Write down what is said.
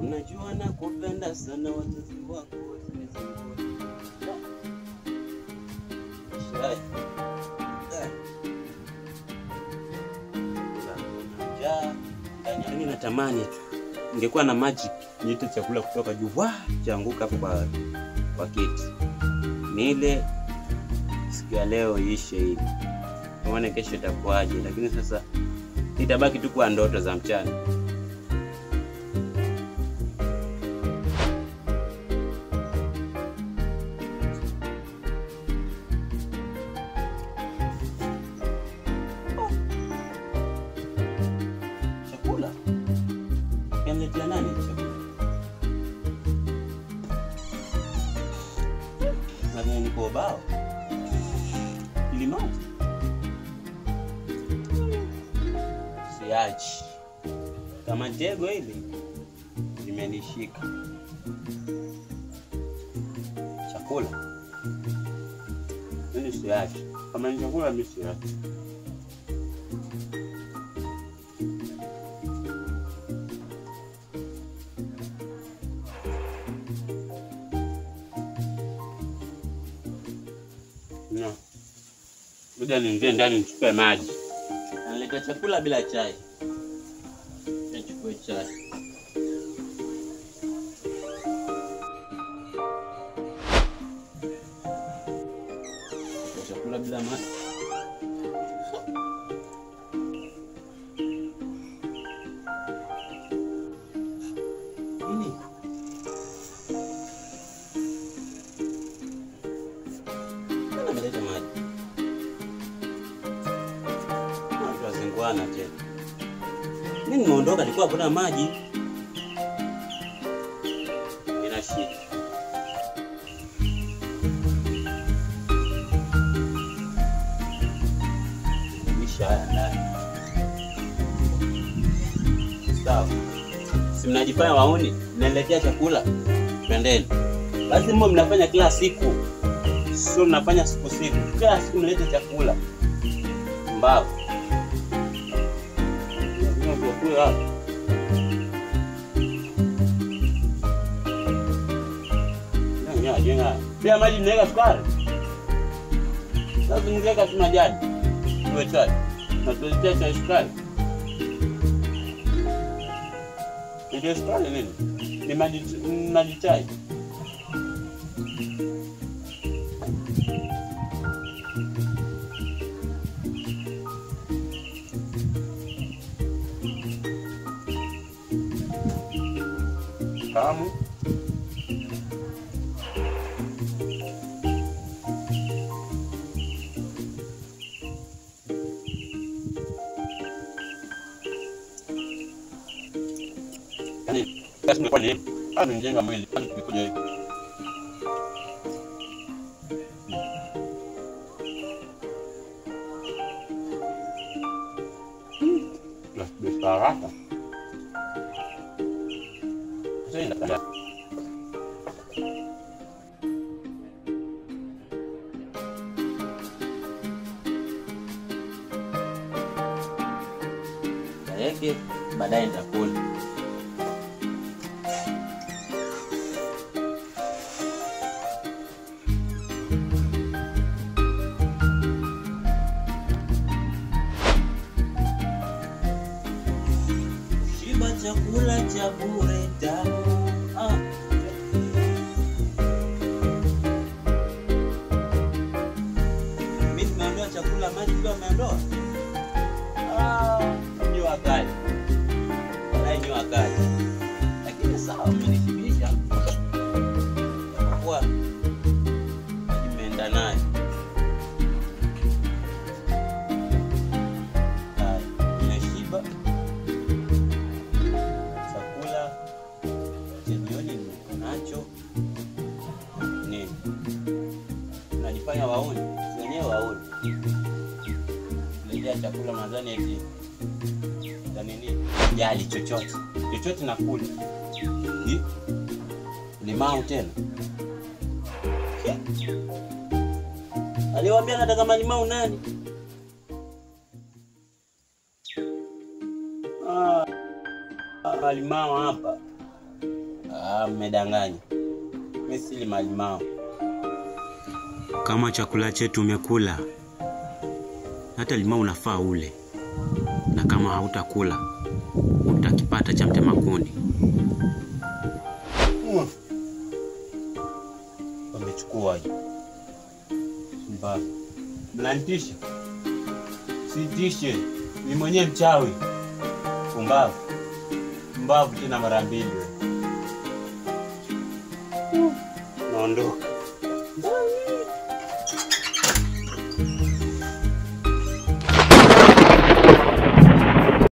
Unajua nakupenda sana, wazazi wako wasinisumbue. Yaani natamani tu ningekuwa na magic niite chakula kutoka juu, wa chaanguka hapo kwa kiti. Nile siku ya leo iishe hivi, tuone kesho itakuwaje, lakini sasa itabaki tu kwa ndoto za mchana. Chakula? Kaniletea nani chakula? Nadhani niko bao. Limau. Siachi. Kama tego hivi limenishika. Chakula. Mimi siachi. Kama ni chakula mimi siachi. No. Ngoja niingie ndani nichukue maji. Naleta chakula bila chai. Nichukue chai. Chakula bila maji. Nini? Mbona ameleta maji? Wazingwana tena. Mimi nimeondoka nilikuwa kuna maji. Nina shida. Nisha haya ndani. Sawa. Si mnajifanya wauni, mnaniletea chakula. Twendeni. Basi mbona mnafanya kila siku? Sio mnafanya siku siku. Kila siku mlete chakula. Mbavu. Pia maji mnaweka sukari. Sasa mnaweka tu majani. Tuwe chai. Na tuletea chai sukari. Ndio sukari nini? Ni maji chai. Tamu. Yaani kasi kwa nini? Anajenga mwili, anakuja hivi. La besarata. Yake baadaye nitakula. Shiba chakula cha bure tamu. Mimi nimeondoa chakula, maji pia umeondoa. Jua kali. Walai jua kali. Lakini sawa umenishibisha. Japokuwa maji nimeenda nayo. Nimeshiba. Chakula cha jioni niko nacho. Nini? Najifanya waone, wenyewe waone. Letea chakula nadhani eti nini? Jali chochote. Chochote nakula. Ni limau tena. Aliwaambia nataka malimau nani? Malimau hapa. Ah, mmedanganya. Mimi sili malimao. Kama chakula chetu umekula, hata limao unafaa ule, na kama hautakula utakipata cha mtema kuni. Wamechukua hiyo. Mnanitisha? Sitishe, ni mwenyewe mchawi. Pumbavu. Mbavu tena mara mbili. Naondoka.